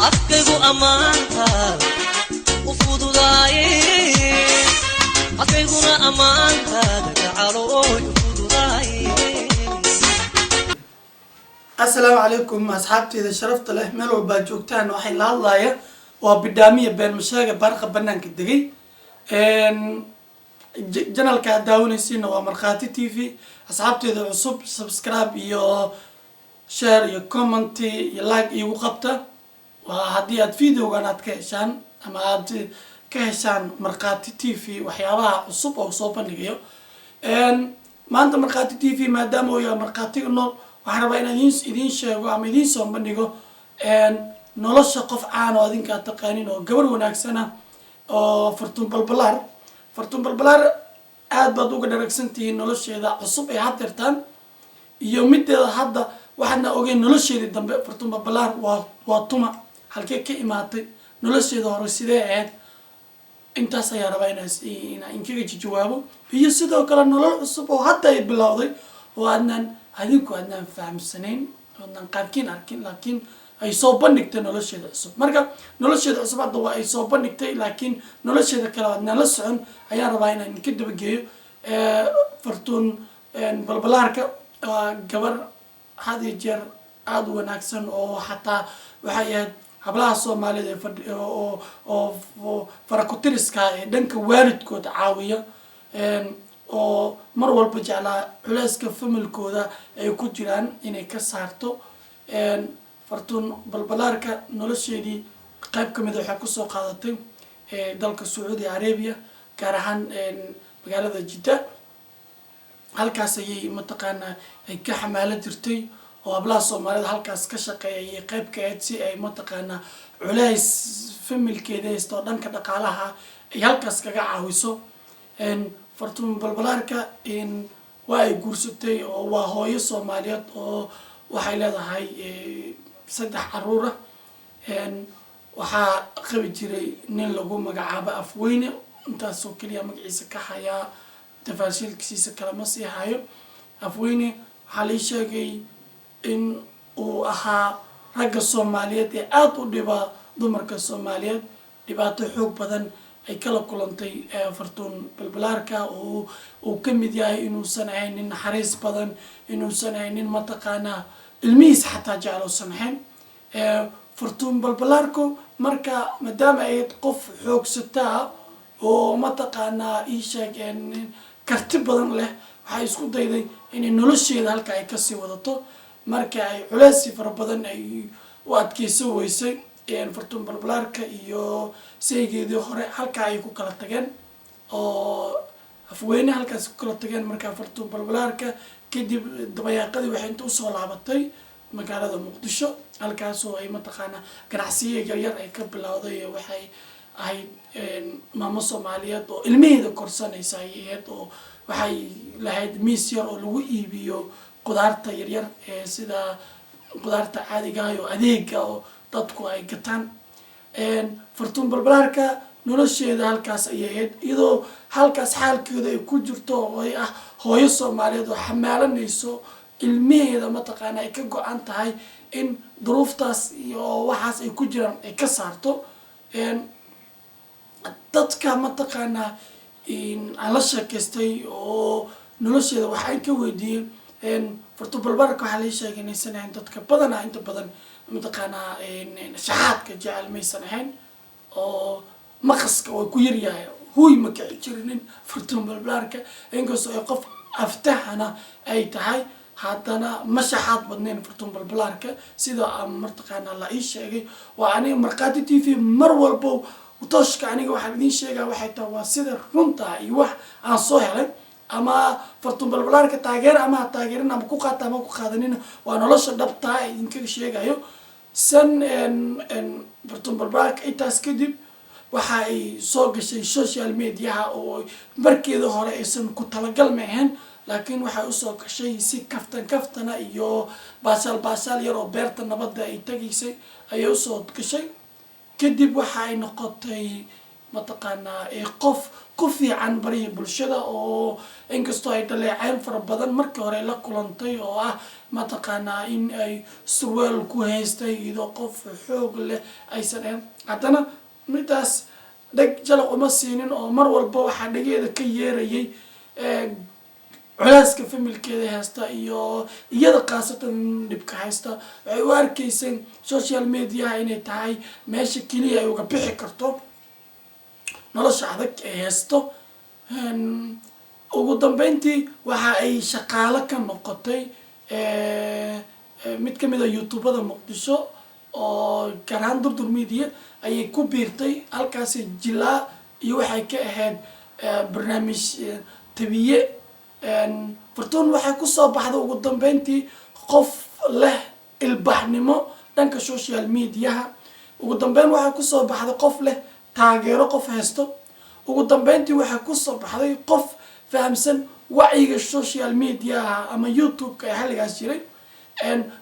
Afkaygu ammaantaada u fududaaye, afkayguna ammaantaada gacalooy u fududaaye. Asalaamu calaykum, asxaabteyda sharafta leh, meel walbaa joogtaan. Waxay la hadlaya waa Bidhaamiya Been Masheega, Baarqa banaanka degay. Channelka aad daawanaysiina waa Markhaati TV. Asxaabteeda cusub, subscribe iyo share iyo comment iyo like iigu qabta. Waa haddii aad videogan aad ka heshaan ama aad ka heshaan Markhaati TV waxyaabaha cusub oo soo bandhigayo maanta Markhaati TV, maadaama uu yahay markhaatiga nool, waxaan rabaa inaan idiin sheego ama idiin soo bandhigo nolosha qof caan oo adinka aad taqaanin oo gabar wanaagsana oo Fartuun Balbalaar. Fartuun Balbalaar aad baad uga dharagsan tihiin nolosheeda cusub ee haddeertaan iyo mideeda hadda. Waxaadna ogeyn nolosheedii dambe. Fartuun Balbalaar waa tuma? Halkee ka imaatay? Nolosheeda hore sidee ahayd? Intaas ayaa rabaa inaa inkaga jawaabo, iyo sidoo kale nolol cusub oo hadda ay bilowday oo aadnaan adinku aadnaan fahamsanayn, aadnaan qaarkiin arkin, laakiin ay soo bandhigtay nolosheeda cusub. Marka nolosheeda cusub hadda waa ay soo bandhigtay, laakiin nolosheeda kale aadnaan la socon ayaan rabaa inaan inka dabageeyo. Fartuun Balbalaarka waa gabar had iyo jeer aada u wanaagsan, oo xataa waxay ahayd hablaha Soomaaliyeed ee fadhi oo farakutiriska ee dhanka waalidkood caawiya, oo mar walba jeclaa culeyska familkooda ay ku jiraan inay ka saarto. Fartuun Balbalaarka nolosheedii qayb ka mida waxay kusoo qaadatay dalka Sacuudi Arabia, gaar ahaan magaalada Jidda. Halkaas ayay mataqaanaa ay ka xamaalo jirtay, oo hablaha Soomaalida halkaas ka shaqeeya ayay qayb ka ahayd, si ay mataqaanaa culays familkeeda haysta oo dhanka dhaqaalaha ay halkaas kaga caawiso. Fartuun Balbalaarka waa ay guursatay, oo waa hooyo Soomaaliyeed, oo waxay leedahay saddex caruura. Waxaa qabi jiray nin lagu magacaabo Afweyne. Intaasoo keliya magaciisa ka hayaa, tafaasiilkiisa kalama sii hayo. Afweyne waxaa lai sheegay in uu ahaa ragga Soomaaliyeed ee aada u dhiba dumarka Soomaaliyeed. Dhibaato xoog badan ay kala kulantay Fartuun Balbalaarka, oo uu ka mid yahay inuusan ahayn nin naxariis badan, inuusan ahayn nin mataqaanaa ilmihiisa xataa jecloosan ahayn. Fartuun Balbalaarku marka, maadaama ahayd qof xoogsataa oo mataqaanaa ii sheeg karti badan leh, waxay isku dayday inay nolosheeda halka ay kasii wadato. Marka ay culeysi fara badan ay u adkeysan weysay, Fartuun Balbalaarka iyo saygeedii hore halkaa ay ku kala tageen, oo Afweyne halkaas ku kala tageen. Markaa Fartuun Balbalaarka kadib dabayaaqadii waxay inta usoo laabatay magaalada Muqdisho, halkaasoo ay mataqaanaa ganacsiyo yaryar ay ka bilowday. Waxay ahayd maamo Soomaaliyeed oo ilmaheeda korsanaysa ay ahayd, oo waxay lahayd miis yar oo lagu iibiyo qudaarta yaryar ee sida qudaarta caadiga ah oo adeega oo dadku ay gataan. Fartuun Balbalaarka nolosheeda halkaas ayay ahayd, iyadoo halkaas xaalkeeda ay ku jirto, oo ay ah hooyo Soomaaliyeed oo xamaalanayso ilmaheeda, mataqaana ay ka go-an tahay in duruuftaas iyo waxaas ay ku jiraan ay ka saarto. Dadka mataqaanaa aan la sheekaystay oo nolosheeda waxaan ka weydiiyey Fartuun Balbalaarka, waxaa lai sheegay inaysan ahayn dadka badanaa inta badan mataqaanaa shaxaadka jecel maysan ahayn, oo maqaska waa ku yaryahay, huy ma kici jirinin Fartuun Balbalaarka. Inkastoo ay qof aftahana ay tahay, haddana ma shaxaad badnayn Fartuun Balbalaarka, sida aan mataqaanaa la ii sheegay. Waa aniga Markhaati TV, mar walbo tooshka aniga waxaan idiin sheegaa waxay tahay waa sida runta iyo wax aan soo helay. Ama Fartuun Balbalaarka taageer ama ha taageerin, ama ku qaata ama ku qaadanina, waa nolosha dhabtaa idinkaga sheegayo. San Fartuun Balbalaarka intaas kadib waxa ay soo gashay social mediaha, oo markeeda hore aysan ku talagal ma ahayn, laakiin waxay usoo gashay si kaftan kaftana iyo baashaal baashaal yar oo beerta nabadda ay tagaysay ayay usoo gashay. Kadib waxa ay noqotay Mataqaanaa, qof ku fiican barihii bulshada, oo inkastoo ay dhaleeceyn fara badan markii hore la kulantay, oo ah mataqaanaa in ay surweel ku haystay iyadoo qof xoog leh aysan ahayn, haddana midaas dheg jalaq uma siinin, oo mar walba waxaa dhegeeda ka yeerayay culeyska familkeeda haysta iyo iyada khaasatan dhibka haysta. Waxay u arkaysay social mediaha inay tahay meesha keliya ay uga bixi karto nolosha adag ay haysto. Ugu dambeyntii waxa ay shaqaalo ka noqotay mid kamid a YouTubada Muqdisho, oo gaar ahaan Durdur Media ayay ku biirtay. Halkaasi jilaa iyo waxay ka ahayd barnaamij tabiye. Fartuun waxay kusoo baxday ugu dambeyntii qof leh ilbaxnimo dhanka social mediaha. Ugu dambeyn waxay kusoo baxday qof leh taageero, qof haysto. Ugu dambeyntii waxay kusoo baxday qof fahamsan wacyiga social mediaha ama YouTube-ka ee xilligaas jiray.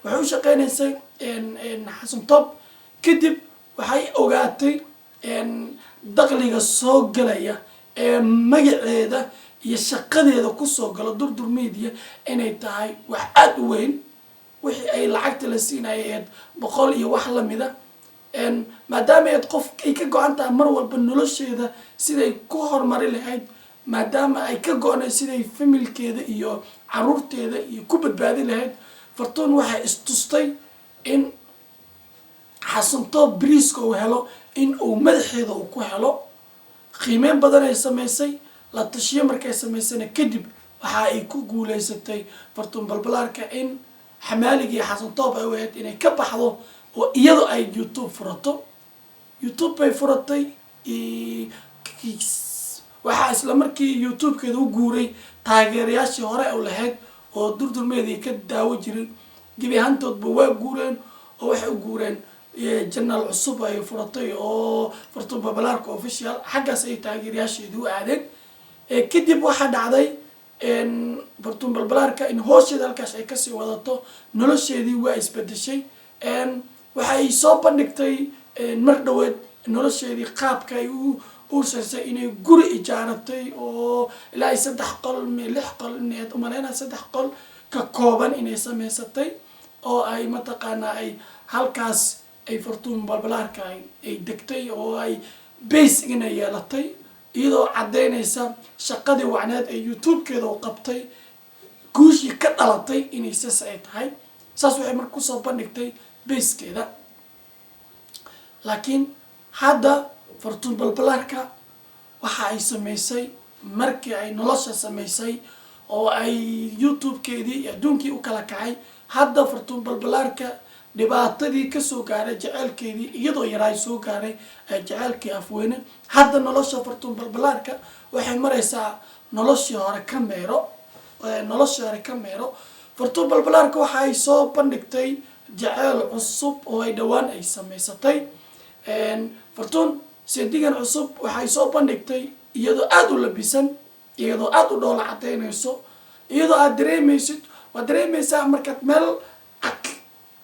Waxay u shaqeynaysay Xasan Top. Kadib waxay ogaatay dakhliga soo galaya ee magaceeda iyo shaqadeeda kusoo galo Durdur Media inay tahay wax aada u weyn. Wixii ay lacagta la siinaya eed 100 iyo wax lamida, maadaama eed qof ay ka go-an tahay mar walba nolosheeda siday ku horumari lahayd, maadaama ay ka go-nay siday familkeeda iyo caruurteeda iyo ku badbaadi lahayd, Fartuun waxay istustay in Xasan Top briiska uu helo in uu madaxeeda uu ku helo. Qiimeyn badan ay samaysay, la tashiyo markay samaysana kadib, waxa ay ku guuleysatay Fartuun Balbalaarka in xamaaligii Xasan Top ay u ahayd inay ka baxdo oo iyado ay YouTube furato. YouTube bay furatay. Waxaa isla markii YouTube-keeda u guuray taageerayaashii hore u lahayd oo Durdurmeedii ka daawo jiray. Gebi ahaantoodba waa guureen, oo waxay u guureen channel cusub ay furatay oo Fartuun Balbalaarka Official. Xaggaas ay taageerayaasheedii u aadeen. Kadib waxaa dhacday Fartuun Balbalaarka in hoosheeda halkaas ay kasii wadato. Nolosheedii waa isbedeshay. Waxay soo bandhigtay mar dhaweed nolosheedii qaabka ay u uursaysay, inay guri ijaaratay oo ilaa ay saddex qol, lix qol ineed umaleynaa, saddex qol ka kooban inay samaysatay, oo ay mataqaanaa ay halkaas ay Fartuun Balbalaarka ay degtay, oo ay base inay yeelatay, iyadoo caddeynaysa shaqadii wacneed ee YouTube-keeda u qabtay, guushii ka dhalatay inay sas ay tahay. Saas waxay marka kusoo bandhigtay basekeeda. Laakiin hadda Fartuun Balbalaarka waxa ay samaysay, markii ay nolosha samaysay oo ay YouTube-keedii iyo adduunkii u kala kacay, hadda Fartuun Balbalaarka dhibaatadii kasoo gaaray jaceylkeedii iyadoo yaraay soo gaaray jaceylkii Afweyne, hadda nolosha Fartuun Balbalaarka waxay maraysaa noloshii hore ka meero, noloshii hore ka meero. Fartuun Balbalaarka waxa ay soo bandhigtay jaceyl cusub oo ay dhowaan ay samaysatay. Fartuun seedigan cusub waxay soo bandhigtay iyadoo aada u labisan, iyadoo aada u dhoola cadeynayso, iyadoo aad dareemaysid, waad dareemaysaa markaad meel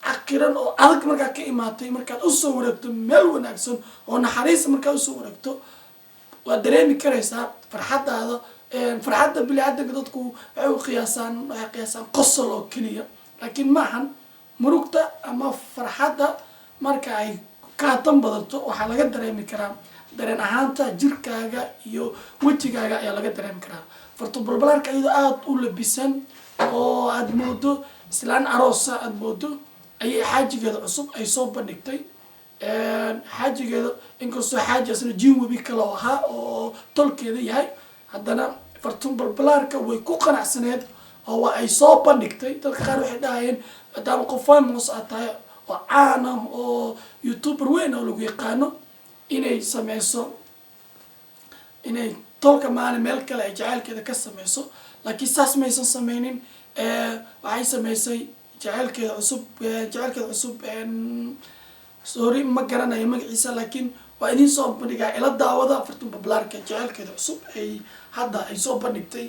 caqiran oo adag markaad ka imaatay, markaad usoo wareegto meel wanaagsan oo naxariis markaad usoo wareegto, waad dareemi karaysaa farxaddaada. Farxadda bini-aadanka dadku waxay u qiyaasaan, waxay qiyaasaan qosol oo keliya, laakiin maahan. Murugta ama farxadda marka ay kaatan badato, waxaa laga dareemi karaa dareen ahaanta jirkaaga iyo wejigaaga ayaa laga dareemi karaa. Fartuun Balbalaarka iyadoo aada u labisan oo aada moodo islaan aroosa aada moodo ayay xaajigeeda cusub ay soo bandhigtay. Xaajigeeda, inkastoo xaaji asna jiin webi kale oo ahaa oo tolkeeda yahay, haddana Fartuun Balbalaarka way ku qanacsaneed oo waa ay soo bandhigtay. Dadka qaar waxay dhahayeen, maadaama qof famous aad tahay oo caan ah oo YouTuber weyn oo lagu yaqaano, inay sameyso, inay tolka maalin meel kale ay jaceylkeeda ka sameyso, laakiin saas maysan sameynin. Waxay sameysay jaceylkeeda cusub. Jaceylkeeda cusub, sorry, ma garanayo magaciisa, laakiin waa idiin soo bandhigaa. Ila daawada Fartuun Balbalaarka jaceylkeeda cusub ay hadda ay soo bandhigtay.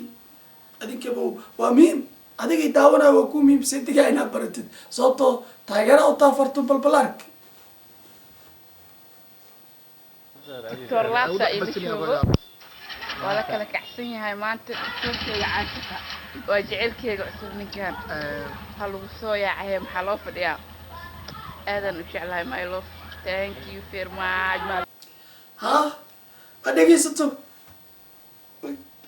Adinkaba waa muhiim, adigay daawanaya waa ku muhiim sedigaa inaad baratid, sababtoo taageera u taa Fartuun Balbalaarka. Doctor Laabta ila joogo. Waa la kala kacsan yahay maanta. Doctorkeyga caashiqa waa jecelkeyga cusub ninkan. Ha lagu soo yaacay, maxaa loo fadhiyaa? Aadan u jeclahay, my love, thank you very much, my Ha, waa dhegaysato,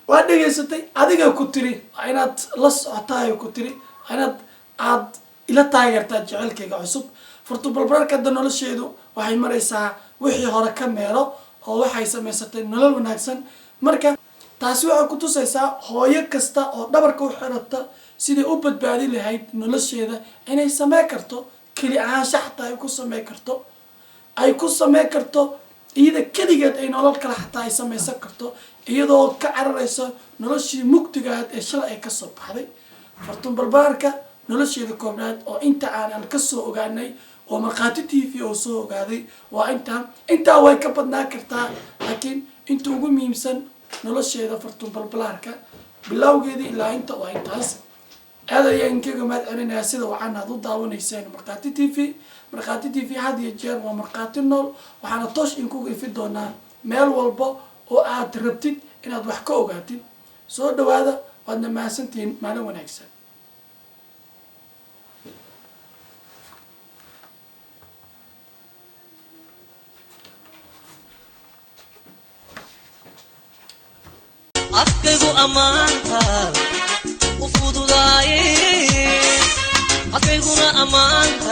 waa dhegaysatay. Adiga ku tiri waa inaad la socotaay, ku tiri waa inaad aad ila taageertaa jecelkayga cusub. Fartuun Balbalaarka hadda nolosheedu waxay maraysaa wixii hore ka meelo oo waxay samaysatay nolol wanaagsan. Marka taasi waxay ku tusaysaa hooyo kasta oo dhabarka u xirata siday u badbaadi lahayd nolosheeda inay samey karto, keli ahaansha xataa ay ku samey karto, ay ku sameyn karto iyada keligeed, ay nolol kale xataa ay samaysan karto, iyadoo ka cararayso noloshii mugdigaad ee shalay ay kasoo baxday. Fartuun Balbalaarka nolosheeda koobnaad oo inta aanan kasoo ogaanay oo Markhaati TV oo soo ogaaday waa intaa. Intaa way ka badnaan kartaa, laakiin inta ugu muhiimsan nolosheeda Fartuun Balbalaarka bilowgeedii ilaa inta waa intaas. Aad ayaan kaga mahad celinayaa sida wacan aad u daawanayseen Markhaati TV. Markhaati TV had iyo jeer waa markhaati nool, waxaana toosh inkuga ifi doonaa meel walba oo aad rabtid inaad wax ka ogaatid. Soo dhawaada, waadna mahadsantihiin. Maalin wanaagsan. Afkaygu ammaanta u fududaaye, afkayguna ammaanta.